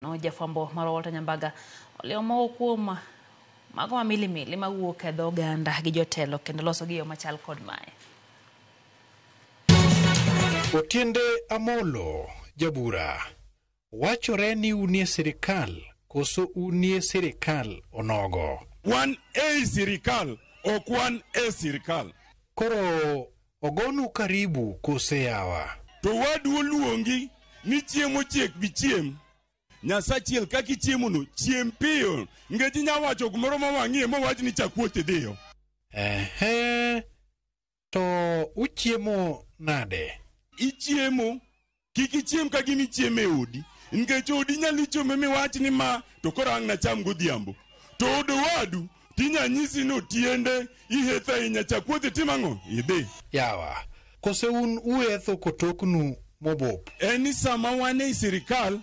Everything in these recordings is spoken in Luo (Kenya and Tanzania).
No jafwambo mar Walter Nyambaga olewo moko kuom mago ma milimili mawuok e dho oganda gi jotelo kendo loso gi yo machal kod mae. Otiende Amolo, jabura, wachore ni unie sirikal koso unie sirikal onogo? Wan ei sirikal, ok wan e sirikal. Koro ogonu karibu kose yawa? To wadu oluongi ni chiemo chiek bi chiem. Nyasachiel kaka ichiemono, chiem piyo. Nikech inya wacho gimoro ma wang'iye mowach ni chak wuoth idhiyo. Ehe, to uchiemo nade? Ichiemo, kik ichiem ka gima ichiemo e odi. Nikech odi inyalo chiemo miwach ni ma to koro ang' nacham godhiambo. To od owadu tinya nyisi ni otiende ihetho ahinya chak wuoth itim ang'o? Idhi. Yawa, kose un uetho kotoknu mobop? En ni sama wan ei sirikal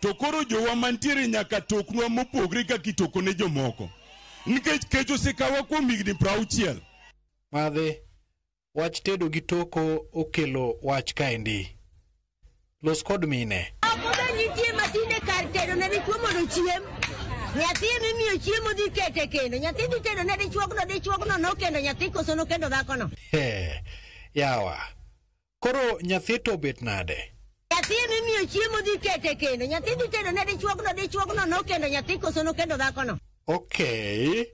to koro jowa mantiere nyaka toknwa mopogre kaka itoko ne jomoko. Nikech kech osekawa kuom higni 60. Madhe, wach tedo gi toko okelo wach kaendi. Los kod mine. Be nitie matinde kar tedo ne dichuo mondo ochiem. Nyathi emimiyo chiemo dhi kete kendo. Nyathi dhi tedo ne dichuogno, dichuogno nokendo nyathi koso nokendo dhakono. He, yawa. Koro nyathi to obet nade? Nyathi emimiyo chiemo dhi kete kendo. Nyathi dhi tedo ne dichuogno, dichuogno nokendo nyathi koso nokendo dhakono. Okay.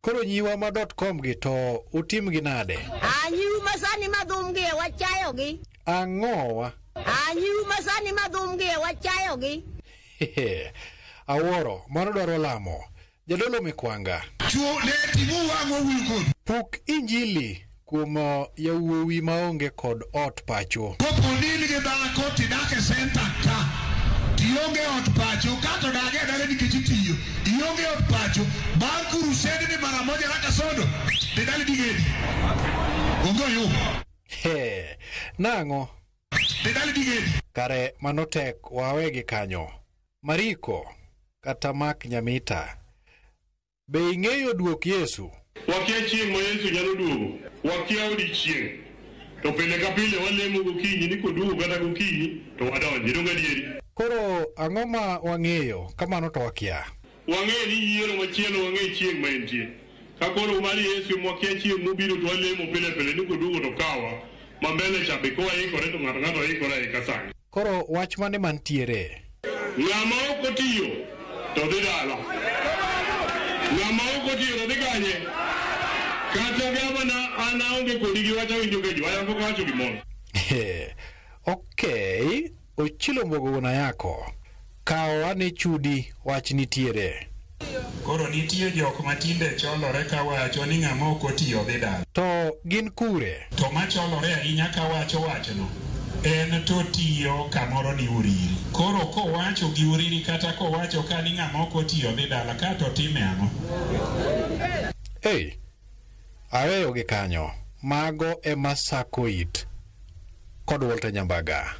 Koro nyiwa ma .com gi to utim gi nade? A nyiu masani madhum gi e wachayogi. Ang'owa? A nyiu masani madhum gi e wachayogi. Awuoro, mano dwaro lamo. Jadolo Mikwanga. Chuo ne ting'u wang' wawuoyo kodu. Puk injili kuom yawuowi maonge kod ot pacho. Kopo ni in gi dhako tidak e senta ka, tionge ot pacho, kato dage adala nikech itiyo, ionge ot pacho, bang' kurused ni mara moja kaka sodo, tidali digedi. Onge oyugo. He, nang'o? Tidali digedi. Kare mano tek wawe gi kanyo. Mariko kata Mark Nyamita. Be ing'eyo duok Yesu? Wakia chieng' ma Yesu nyalo duogo, wakia odiechieng'. To pile ka pile walemo gokinyi ni koduogo kata gokinyi to wadonji. Donge adieri? Koro ang'o ma wang'eyo kamano to wakia? Wang'eyo ni yiero machielo wang'e chieng' ma entie. Ka koro mar Yesu mwakia chieng' mobiro to walemo pile pile ni koduogo to kawa. Ma mbele cha be kowaikore to ng'ato ng'ato oikore aika sani. Koro wach mane mantiere? Ng'ama ok otiyo to dhi dala. Ng'ama ok otiyo to dhi kanye? Kata gavana an aonge kodi gi wach awinjo ka ji wacho pok awacho gimoro. Okay, Ochilo Mbogo wuon Ayako. Kaw ane chudi wach nitiere. Koro nitie jok matinde cholore kawacho ni ng'ama ok otiyo dhi dala. To gin kure? To macholore ahinya kawacho wachno en to tiyo kamoro ni Uriri. Koro kowacho gi Uriri kata kowacho ka ni ng'ama ok otiyo dhi dala ka to time ang'o? Ei, aweyo gi kanyo. Mago ema sako it kod Walter Nyambaga.